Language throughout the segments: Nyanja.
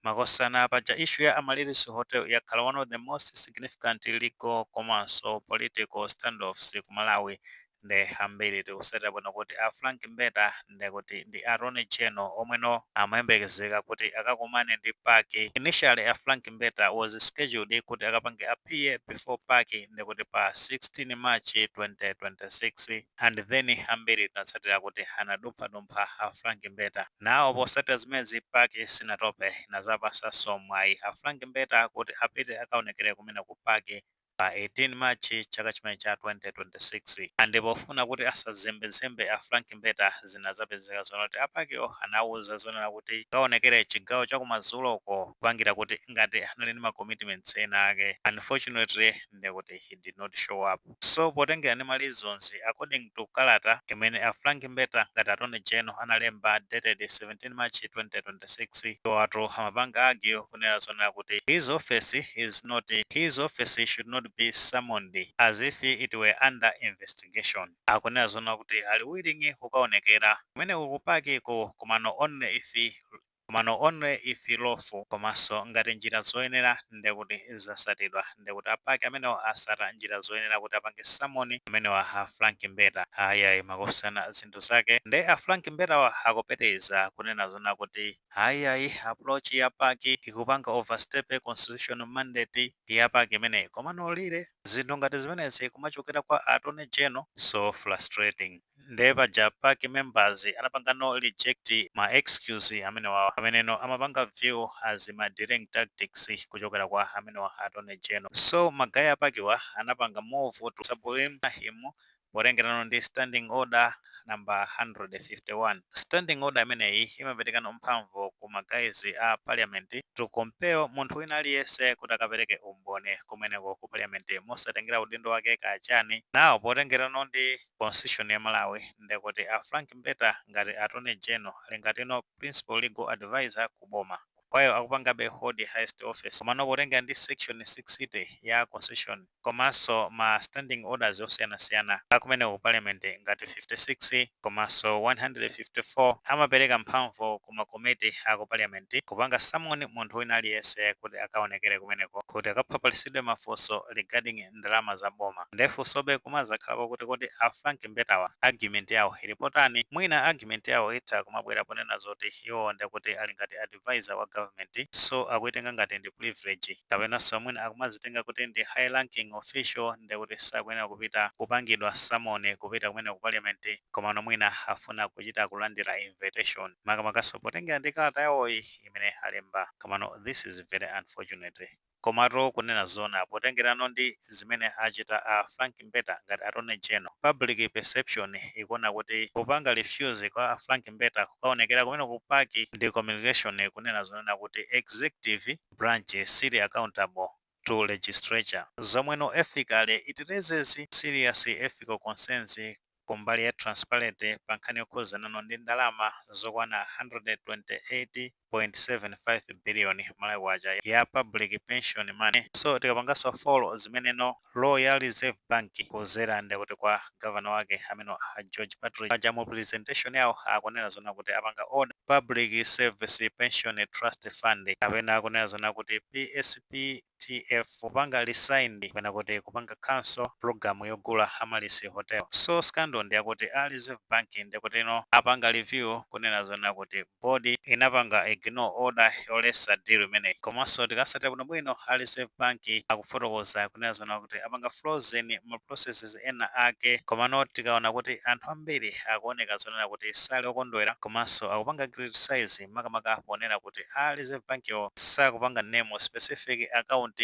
Makosana, paja issue ya Amaryllis Hotel yakhala one of the most significant legal komanso political standoffs ku Malawi. Nde ambiri tikusatira bwino kuti a Frank Mbeta ndekuti ndi Attorney General omweno amayembekezeka kuti akakumane ndi PAC. Initially, a Frank Mbeta was scheduled kuti akapange appear before PAC ndekuti pa 16 March 2026, and then ambiri tinatsatira kuti anadumphadumpha a Frank Mbeta. Nawo posatira zimenezi, PAC sinatope, inazapasanso mwayi a Frank Mbeta kuti apite akaonekere kumene ku PAC pa 18 March chaka chimene cha 2026. And pofuna kuti asazembezembe a Frank Mbeta, zinazapezeka zonoti a PACwo anawuza zonena kuti kaonekere chigawo chakumadzuloko, kupangira kuti ngati anali ndi ma commitments ena ake. Unfortunately, ndekuti he did not show up. So potengera ndi ma reasons, according to kalata imene a Frank Mbeta ngati Attorney General analemba dated 17 March 2026, watu amapanga argue kunena zonena kuti his office should not be summoned as if it were under investigation. Akunena zonena kuti ali willing kukaonekera kumene ku PACko, komano only if lawful, komanso ngati njira zoyenera ndekuti zasatidwa, ndekuti a PAC amenewo asata njira zoyenera kuti apange summon amenewa a Frank Mbeta. Ayayi, makosana, zinthu zake nde a Frank Mbetawa akupitiriza kunena zona kuti ayiayi, approach ya PAC ikupanga overstep constitutional mandate ya PAC imeneyi. Komano lire zinthu ngati zimenezi kumachokera kwa Attorney General, so frustrating. Nde paja PAC members anapangano reject ma excuse amenewawa, ameneno amapanga view as ma delaying tactics kuchokera kwa amenewa Attorney General. So ma guys a PACwa anapanga move to subpoena him potengerano ndi Standing Order number 151. Standing order imeneyi imaperekano mphamvu ku ma guys a Parliament to compel munthu wina aliyense kuti akapereke umboni kumeneko ku Parliament, mosatengera udindo wake kachani. Nawo potengerano ndi constitution ya Malawi, ndekuti a Frank Mbeta ngati Attorney General ali ngatino principal legal advisor ku boma, kwayo akupangabe hold highest office. Komano potengera ndi section 60 ya constitution komanso ma standing orders osiyanasiyana akumene ku Parliament ngati 56 komanso 154, amapereka mphamvu ku makomiti aku Parliament kupanga summon munthu wina aliyense kuti akaonekere kumeneko kuti akaphapalisidwe mafunso regarding ndalama za boma. Ndefunsobe kumazakhalapo kuti kodi a Frank Mbetawa argument yawo ilipotani? Mwina argument yawo itha kumabwera ponena zoti iwo ndekuti ali ngati advisor wa government, so akuitenga ngati ndi privilege, kapenanso mwina akumazitenga kuti ndi high ranking official, ndekuti sakuyenera kupita kupangidwa summon kupita kumene ku Parliament, komano mwina afuna kuchita kulandira invitation, makamakaso potengera ndi kalata yawoyi imene alemba. Komano this is very unfortunate. Komatu kunena zona, potengerano ndi zimene achita a Frank Mbeta ngati Attorney General, public perception ikuona kuti kupanga refuse kwa a Frank Mbeta kukaonekera kumene ku PAC ndi communication kunena zonena kuti executive branch sili accountable to legislature, zomweno ethically it raises serious ethical concerns kumbali ya transparent pa nkhani yokhuzana ndi ndalama zokwana 128.75 billion Malawi kwacha ya public pension money. So tikapanganso follow zimeneno law ya Reserve Bank kuzera ndekuti kwa governor wake amene a George Patrick aja, mu presentation yawo akunena zona kuti apanga order Public Service Pension Trust Fund, kapena akunena zona kuti PSPTF, kupanga rescind kapena kuti kupanga cancel program yogula Amaryllis Hotel. So scandal ndiyakuti a Reserve Bank ndikuti ino apanga review kunena zona kuti board inapanga ignore order yolesa deal imeneyi. Komanso tikasatira bwinobwino, a Reserve Bank akufotokoza kunena zona kuti apanga frozen ma processes ena ake. Komano tikaona kuti anthu ambiri akuoneka zonena kuti sali okondwera komanso akupanga criticize, makamaka ponena kuti a Reserve Bank yo sakupanga name specific account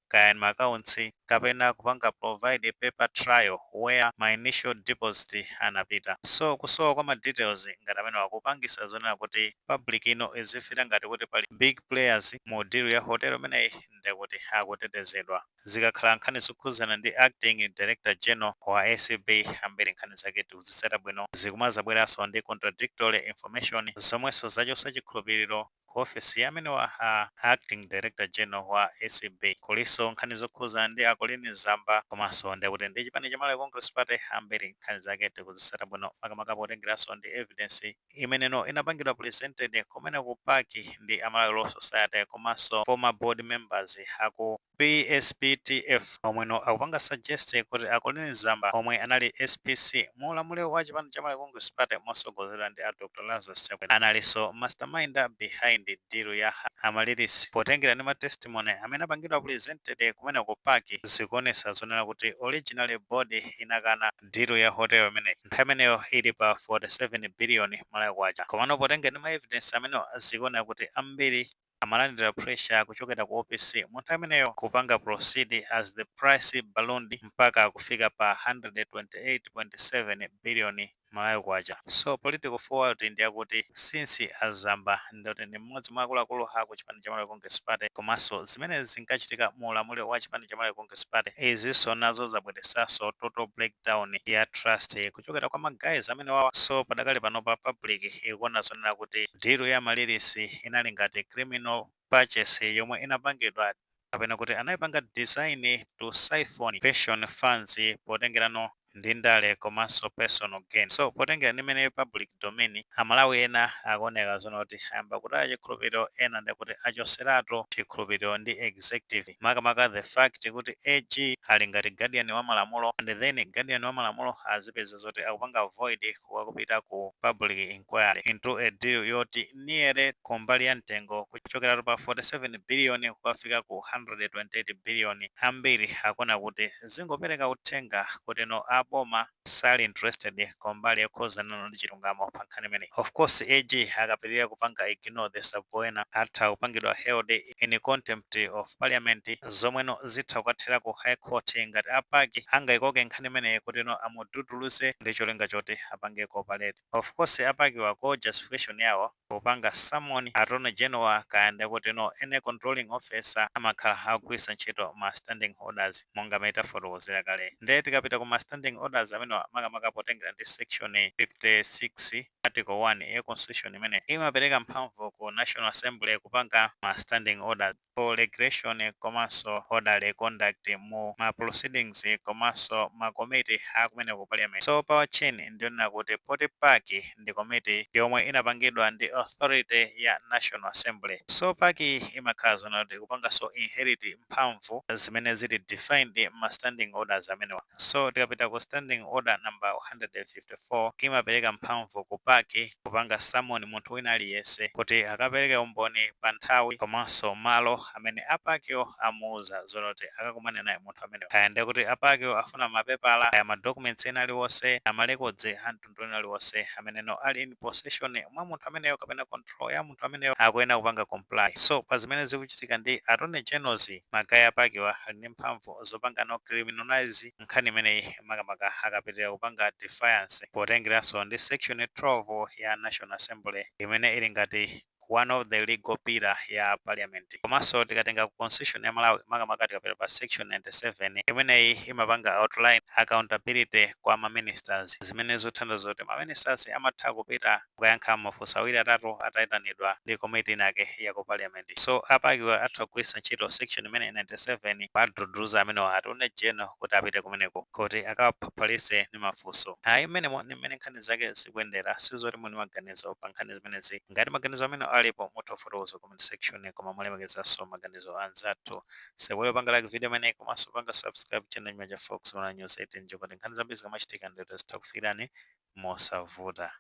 kaya ma accounts kapena kupanga provide paper trail where ma initial deposit anapita. So kusowa kwa ma details ngati amene wakupangisa zonena kuti public ino izifira ngati kuti pali big players mu deal ya hotel imeneyi. Ndekuti akutetezedwa. Zikakhala nkhani zokhuzana ndi acting director general wa ACB, ambiri nkhani zake tikuzitsata bwino, zikumazabweranso ndi contradictory information zomwenso zachosa chikhulupiriro ku ofesi ya amenewa a acting director general wa ACB. Kulinso nkhani zokhuzana ndi a Colleen Zamba komanso ndekuti ndi chipani cha Malawi Congress Party. Ambiri nkhani zake tikuzitsata bwino, makamaka potengeranso ndi evidence imeneno inapangidwa presented kumene ku PAC ndi a Malawi Law Society komanso former board members aku PSPTF, omweno akupanga suggest kuti a Colleen Zamba, omwe anali SPC mu ulamuliro wa chipani cha Malawi Congress Party mosogozera ndi a Dr Lazarus Chakwera, analinso mastermind behind deal ya Amaryllis. Potengera ndi ma testimony amene apangidwa presented kumene ku PAC, zikuonesa zonena kuti original board inakana deal ya hotel imeneyi nthawi imeneyo ili pa 47 billion Malawi kwacha. Komano potengera ndi ma evidence amene, zikuoneka kuti ambiri amalandira pressure kuchokera ku OPC mu nthawi imeneyo kupanga proceed as the price ballooned mpaka kufika pa 128.7 billion Malawi kwacha. So political fallout ndiyakuti since a Zamba ndoti ndi mmodzi mwa akuluakulu aku chipani cha Malawi Congress Party, komanso zimene zinkachitika mu ulamuliro wa chipani cha Malawi Congress Party, izinso nazo zabweretsanso total breakdown ya trust kuchokera kwa ma guys amene wawa. So padakali pano pa public ikuona zonena kuti deal ya Amaryllis inali ngati criminal purchase yomwe inapangidwa, kapena kuti anayipanga design to siphon pension funds potengerano ndi ndale komanso personal gain. So potengera ndi imene public domain, Amalawi ena akuoneka zoona kuti ayamba kutaya chikhulupiriro, ena ndikuti achoseratu chikhulupiriro ndi executive, makamaka the fact kuti AG ali ngati guardian wa malamulo, and then guardian wa malamulo azipeza zoti akupanga avoid kukapita ku public inquiry into a deal yoti nearly kumbali ya mtengo kuchokeratu pa 47 billion kukafika ku 128 billion. Ambiri akuona kuti zingopereka uthenga kuti no, aboma sali interested kumbali yokhuzana ndi chilungamo pa nkhani imeneyi. Of course, AG akapitirira kupanga ignore the subpoena, atha kupangidwa held in contempt of parliament, zomweno zitha kukathera ku High Court ngati a PAC angayikoke nkhani imeneyi kuti no, amududuluze ndi cholinga choti apange cooperate. Of course, a PAC wako justification yawo popanga summon attorney general kayanda kuti no, any controlling officer, amakhala akugwiritsa ntchito ma standing orders monga amene tafotokozera kale. Ndiye tikapita ku ma standing orders amene, makamaka potengera ndi section 56 article 1 ya constitution imene imapereka mphamvu ku National Assembly kupanga ma standing orders for regulation komanso orderly conduct mu ma proceedings komanso ma committee akumene ku parliament. So power chain ndionena kuti poti PAC ndi committee yomwe inapangidwa ndi authority ya National Assembly, so PAC imakhala zona kuti kupanganso inherit mphamvu zimene zili defined ma standing orders amenewa. So tikapita ku standing order number 154, imapereka mphamvu ku PAC kupanga summon munthu wina aliyense kuti akapereke umboni pa nthawi komanso malo amene a PAC wo amuuza zonoti akakumane naye munthu ameneyo. Kaya ndiye kuti a PAC wo afuna mapepala, kaya ma documents ena aliwonse, ama records a mtundu ena aliwonse ameneno ali in possession mwa munthu ameneyo kapena control ya munthu ameneyo, akuyenera kupanga comply. So pa zimene zikuchitika ndi attorney generals, ma guys a PAC wa ali ndi mphamvu zopanga no criminalize nkhani imeneyi, makamaka akapitirira kupanga defiance, potengeranso ndi section 12 ya National Assembly imene ili ngati one of the legal pillar ya parliament. Komanso tikatenga ku constitution ya Malawi, makamaka tikapita pa section 97, imeneyi imapanga outline accountability kwa ma ministers, zimene zikuthandiza kuti ma ministers amatha kupita kukayankha mafunso awiri atatu atayitanidwa ndi komiti inake ya ku parliament. So a PAC wa atha kugwiritsa ntchito section imene 97 paduduluza amenewa attorney general kuti apite kumeneko kuti akawaphaphalise ndi mafunso. Ayi, mmenemo ndi mmene nkhani zake zikuyendera. Sizoti muli maganizo pa nkhani zimenezi. Ngati maganizo amene alipo, mutha kufotokoza comment section, koma mulemekezanso maganizo anzathu. Sewero panga like video imeneyi komanso panga subscribe channel chimene cha Fox One News 18, kuti nkhani zambiri zikamachitika ndito zitha kufikirani mosavuta.